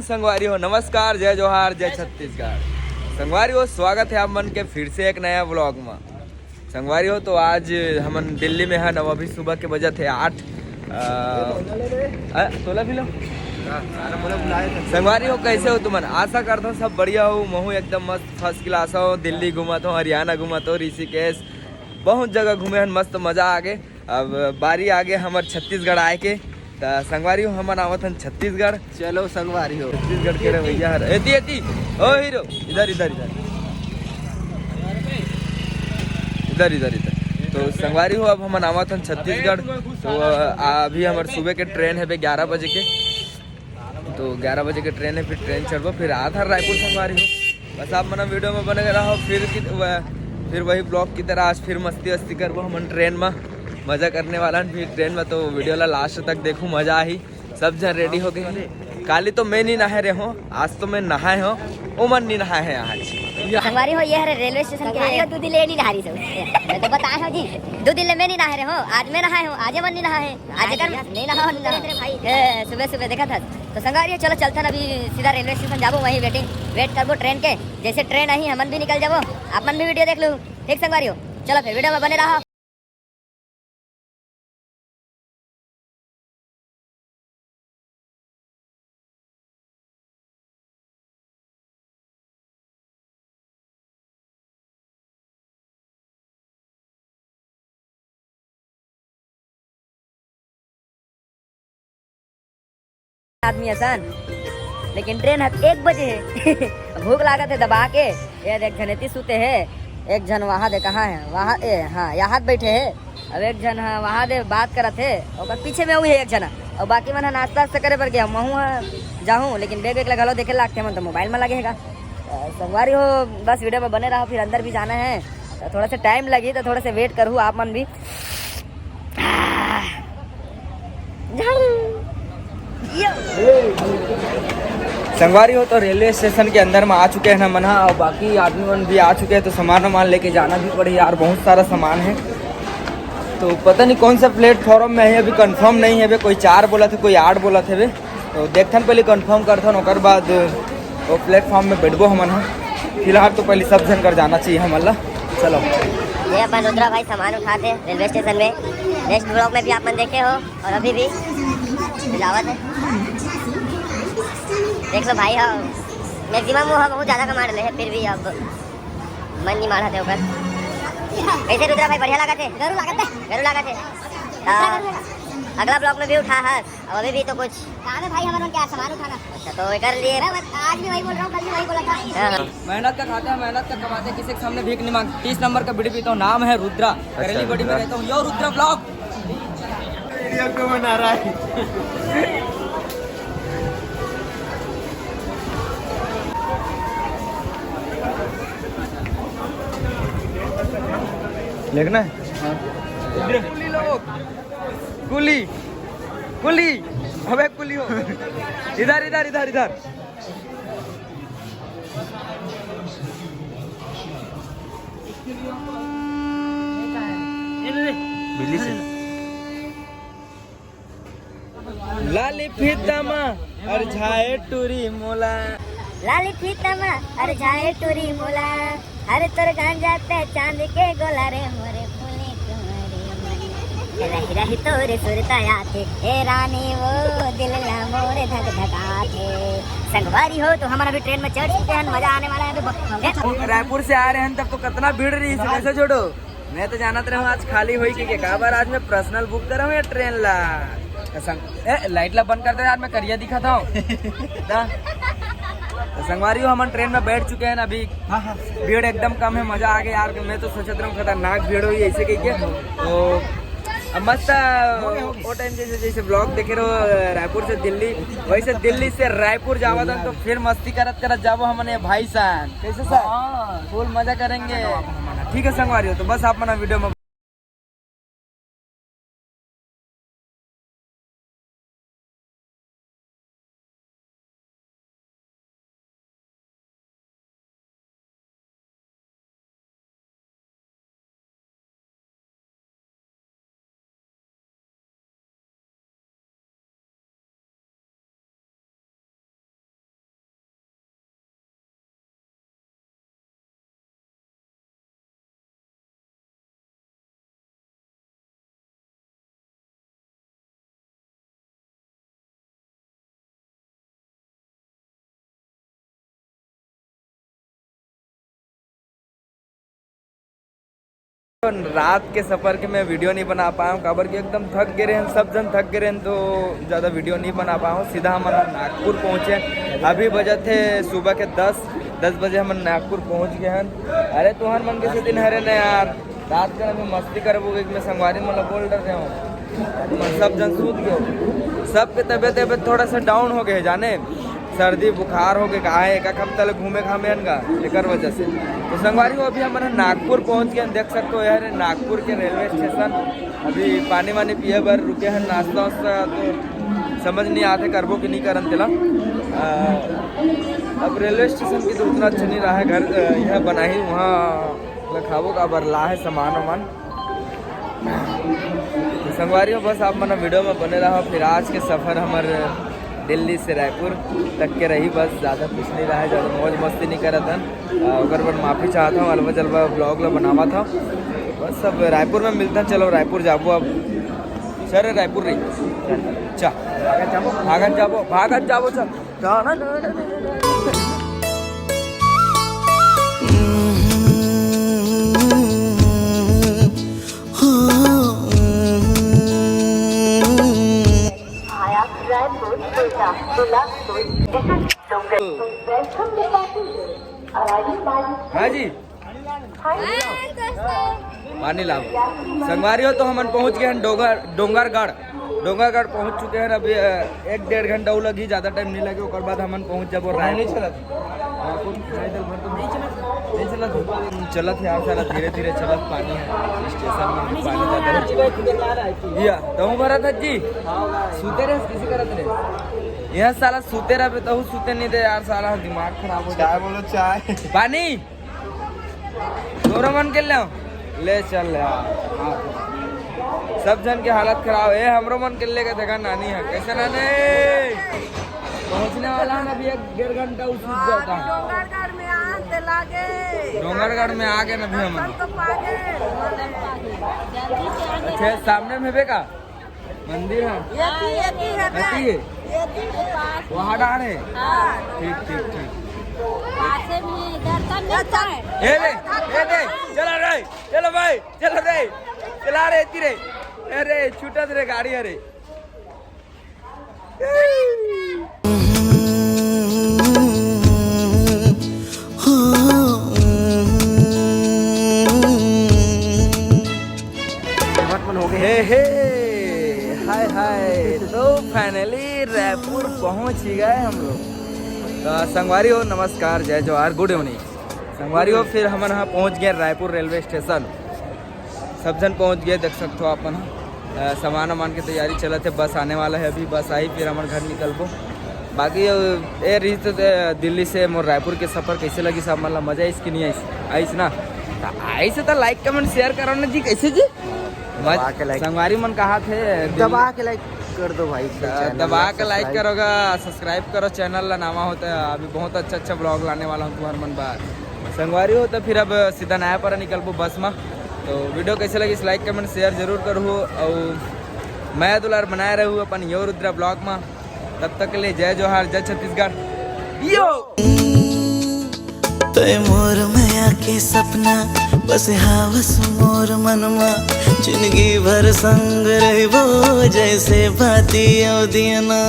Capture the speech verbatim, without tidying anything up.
संगवारी हो, नमस्कार, जय जोहार, जय छत्तीसगढ़। संगवारी हो, स्वागत है आप मन के फिर से एक नया व्लॉग में। संगवारी हो, तो आज हमन दिल्ली में हन, अउ अभी सुबह के बजत हे आठ। अ, अ, तोला भी लो। संगवारी हो, कैसे हो तुमन? आशा करता हूँ सब बढ़िया हो। महू एकदम मस्त फर्स्ट क्लास हो, दिल्ली घूमत हो, हरियाणा घूमत हो, ऋषिकेश, बहुत जगह घूमे हन, मस्त मजा आ गे। अब बारी आगे हमर छत्तीसगढ़ आए के, त संगवारी हो, हमन आवत हन छत्तीसगढ़। चलो संगवारी हो। छत्तीसगढ़ के रे भैया हर एती एती। ओ हीरो, इधर इधर इधर इधर इधर इधर। तो संगवारी हो, अब हमन आवत हन छत्तीसगढ़। तो अ, अभी हमर सुबह के ट्रेन है बे ग्यारह बजे के। तो ग्यारह बजे के ट्रेन है, फिर ट्रेन चढ़बो, फिर आत हर रायपुर संगवारी हो। बस आप मन वीडियो में बने रहो, फिर कि, वह, फिर वही ब्लॉग की तरह आज फिर मस्ती वस्ती करबो हमन ट्रेन में, मजा करने वाला हन फिर ट्रेन में। तो वीडियो ला लास्ट तक देखू, मजा आही। सब जन रेडी हो गए। काली तो मैं नहीं नहाए रहे हो, आज तो मैं नहाए हो, ओमन नहीं नहाए हैं आज। संगवारी हो, ये हरे रेलवे स्टेशन के संगवारी हो, दो दिन ले नहीं नहा रही सब। मैं तो बताए हो जी, दो दिन ले मैं नहीं नहाए रहे हो, आज मैं नहाए हो, आज मन नहीं नहाए। आज कर नहीं नहा, नहीं नहा। ए, सुबह सुबह देखा था। तो संगवारी हो, चलो चलथन अभी सीधा रेलवे स्टेशन जाबो, वहीं वेटिंग, वेट करबो ट्रेन के। जैसे ट्रेन आही, हमन भी निकल जाबो, आप मन भी वीडियो देख लो। ठीक संगवारी हो, चलो फिर वीडियो में बने रहो। आदमी असन, लेकिन ट्रेन ह एक बजे है। भूख लागत है दबा के। ये देख, झन एती सुते है, एक झन वहाँ दे, कहाँ है वहाँ, ए हाँ, यहाँ बैठे है। अब एक झन ह वहाँ दे बात करत है, ओकर पीछे में वही एक झन ह। और बाकी मन ह नाश्ता वास्ता करे बर गया, महू ह जाहूँ, लेकिन बैग वैग ला घलो देखे लागथे, मन तो मोबाइल में लगे हैगा। अ, संगवारी हो, बस वीडियो में बने रहो, फिर अंदर भी जाना है, तो थोड़ा सा टाइम लगी, तो थोड़ा सा वेट करू आप मन भी। संगवारी हो, तो रेलवे स्टेशन के अंदर में आ चुके हैं ना मन ह, और बाकी आदमी मन भी आ चुके हैं, तो सामान वामान लेके जाना भी पड़ी यार, बहुत सारा सामान है। तो पता नहीं कौन सा प्लेटफॉर्म में है, अभी कंफर्म नहीं है बे, कोई चार बोलत है, कोई आठ बोलत है बे। तो देखथन, पहले कंफर्म करथन, ओकर बाद वो प्लेटफॉर्म में बैठबो हमन ह। फिलहाल तो पहले सब झन कर जाना चाहिए हमन ला। चलो। ये अपन रुद्रा भाई सामान उठाते रेलवे स्टेशन में, नेक्स्ट ब्लॉग में भी आप मन देखे हो। और अभी भी जावत है। देख लो भाई, हाँ, मैक्सिमम वो ह बहुत ज़्यादा कमा रहे हैं, फिर भी अब मन नहीं माढ़त है ओकर। कैसे रुद्रा भाई, बढ़िया लागत है? गरू लागत है। गरू लागत है। हाँ, अगला ब्लॉग में भी उठा है, अब अभी भी तो कुछ काम है भाई, हमारे क्या सामान उठाना। अच्छा, तो कर लिए। मैं बस आज भी वही बोल रहा हूँ, कल भी वही बोला था। हाँ, हाँ। मेहनत का खाते हैं, मेहनत का कमाते हैं, किसी के सामने भीख नहीं मांगते। तीस नंबर का बीड़ी पीता हूँ, नाम है रुद्रा, अच्छा, बरेली बड़ी में रुद्रा। रहता हूँ। यो रुद्रा ब्लॉग। वीडियो क्यों बना रहा है? देखना है? हाँ। कुली लोग, कुली, कुली, अबे कुली हो। इधर, इधर, इधर, इधर। बिजली से। लाली फीता मा अरझाए टूरी मोला। लाली फीता मा अरझाए टूरी मोला। हर तोर गांजा ते चांद के गोला रे मोरे फूले कुंवारी। रही रही तोरे सुरता आथे, ए रानी वो दिल ला मोरे धक धकाथे। संगवारी हो, तो हमन अभी ट्रेन में चढ़ चुके हैं, मजा आने वाला है अभी ब-, रायपुर से आ रहे हैं तब तो कितना भीड़ रही, कैसे जोड़ो। मैं तो जानत रहूं आज खाली होई के, के काबर आज मैं पर्सनल बुक करा हूं या ट्रेन ला। तो संग-, ए, लाइट ला बंद कर दे यार, मैं करिया दिखाता हूं। दा। तो संगवारी हो, हमन ट्रेन में बैठ चुके हैं ना अभी। हाँ, हाँ। भीड़ एकदम कम है, मजा आ गया यार। मैं तो सोचत रहूं खतरनाक भीड़ होई ऐसे कह के। तो अब मस्त वो टाइम जैसे, जैसे ब्लॉग देखे रहो रायपुर से दिल्ली, वैसे दिल्ली से रायपुर जावा था तो फिर मस्ती करत करत जाबो हमन ये भाई सान। कैसे सर? हाँ। फुल मजा करेंगे। ठीक है संगवारी हो, तो बस आप मन वीडियो में रात के सफर के मैं वीडियो नहीं बना पाया हूँ, काबर कि एकदम थक गए रहेन, सब जन थक गए रहेन, तो ज़्यादा वीडियो नहीं बना पाया हूँ। सीधा हमन नागपुर पहुँचे, अभी बजत हे सुबह के दस, दस बजे हमन नागपुर पहुँच गए हन। अरे तुहर मन के सेती हरे न यार, रात के अभी मस्ती करबो कि मैं संगवारी मन ला बोल डर रहे हूँ, सब जन सूत गए, सबके तबीयत तबीयत थोड़ा सा डाउन हो गए जाने, सर्दी बुखार हो गए, का है, एक हफ्ता ले घूमे घामे हन गा, एकर वजह से। तो संगवारी हो, अभी हमन ह नागपुर पहुँच गए हन, देख सकते हो यार, नागपुर के रेलवे स्टेशन। अभी पानी वानी पिए बर रुके हन, नाश्ता वास्ता तो समझ नहीं आते करबो कि नहीं करन तेला। अ, अब रेलवे स्टेशन की तो उतना अच्छा नहीं रहा है, घर, अ, यहाँ बना ही वहाँ खाबो का बर ला है सामान वामान। तो संगवारी हो, बस आप मन वीडियो में बने रहो। फिर आज के सफर हमर दिल्ली से रायपुर तक के रही, बस ज़्यादा कुछ नहीं रहा है, ज़्यादा मौज मस्ती नहीं करत हन। आ, ओकर बर माफ़ी चाहत हूँ, अलवा जलवा ब्लॉग ला बनावत हूँ। बस अब रायपुर में मिलता, चलो रायपुर जाबो अब। सर रायपुर रही, चल। भागत जाबो, भागत जाबो, चल। हाँ जी। पानी लाओ। संगवारी हो, तो हमन पहुंच गए हैं डोंगर, डोंगरगढ़। डोंगरगढ़ पहुंच चुके हैं। अभी, अ, एक डेढ़ घंटा वो लगी, ज़्यादा टाइम नहीं लगे, ओकर बाद हमन पहुंच जाबो रायपुर। नहीं चलत। रायपुर पैदल भर तो नहीं चलत। नहीं चलत। चलत है यार, साला धीरे धीरे चलत, पानी है, स्टेशन में भी पानी ज़्यादा है। या, तहूँ भरत हस जी? सूते रहे, किसी करत रहे? यह साला सूते रहे, तहूँ सूते नहीं दे यार, साला दिमाग खराब हो जाए। चाय बोलो, चाय। पानी। तोरो मन के ले, ले चल यार। हाँ। सब जन के हालत खराब है, हमरो मन के लेके देखा नानी है, कैसे नानी? पहुंचने वाला है ना, अभी एक डेढ़ घंटा उस जाता है। डोंगरगढ़ में आते लागे। डोंगरगढ़ में आ गए ना अभी हम। दर्शन तो पा गए। अच्छा, सामने में हेबे का? मंदिर है? एती, एती है बे। एती है? एती के पास। वहाँ डार है? हाँ। ठीक, ठीक, ठीक। पासे में दर्शन मिलता है। ए दे, ए दे, चला रे, चलो भाई, चलो रे, चला रे, एती रे। अरे, छूटत रे गाड़ी, अरे। हे, हे, हाय, हाय। तो finally रायपुर पहुंच ही गए हम लोग। तो संगवारी हो, नमस्कार, जय जोहार, गुड इवनिंग। संगवारी हो, फिर हमन ह पहुंच गए रायपुर रेलवे स्टेशन। सब जन पहुंच गए, देख सकते हो आप मन ह। अ, सामान वामान के तैयारी चलत है, बस आने वाला है, अभी बस आई, फिर हमन घर निकलबो। बाकी, अ, ए रही तो, अ, दिल्ली से मोर रायपुर के सफर कैसे लगी, सब मन ला मजा आइस कि नहीं आइस? आइस ना? त आइस त like, comment, share करो ना जी। कैसे जी? दबा के like। संगवारी मन कहा थे, दबा के like कर दो भाई, द-, channel दबा ला के like subscribe करोगा, subscribe करो channel ला, नावा होता है। अभी बहुत अच्छा अच्छा vlog लाने वाला हूँ तुम्हारे मन बार। संगवारी हो, तो फिर अब सीधा नया पर निकलबो बस में। तो वीडियो कैसे लगी, like, comment, share जरूर करो। और मया दुलार बनाए रहू अपन यो रुद्रा vlog में। तब तक के लिए जय जोहार, जय छत्तीसगढ़। यो। तय मोर मया के सपना, बस हावस मोर मन मा, जिंदगी भर संग रहबो, जैसे बाती अउ दियना।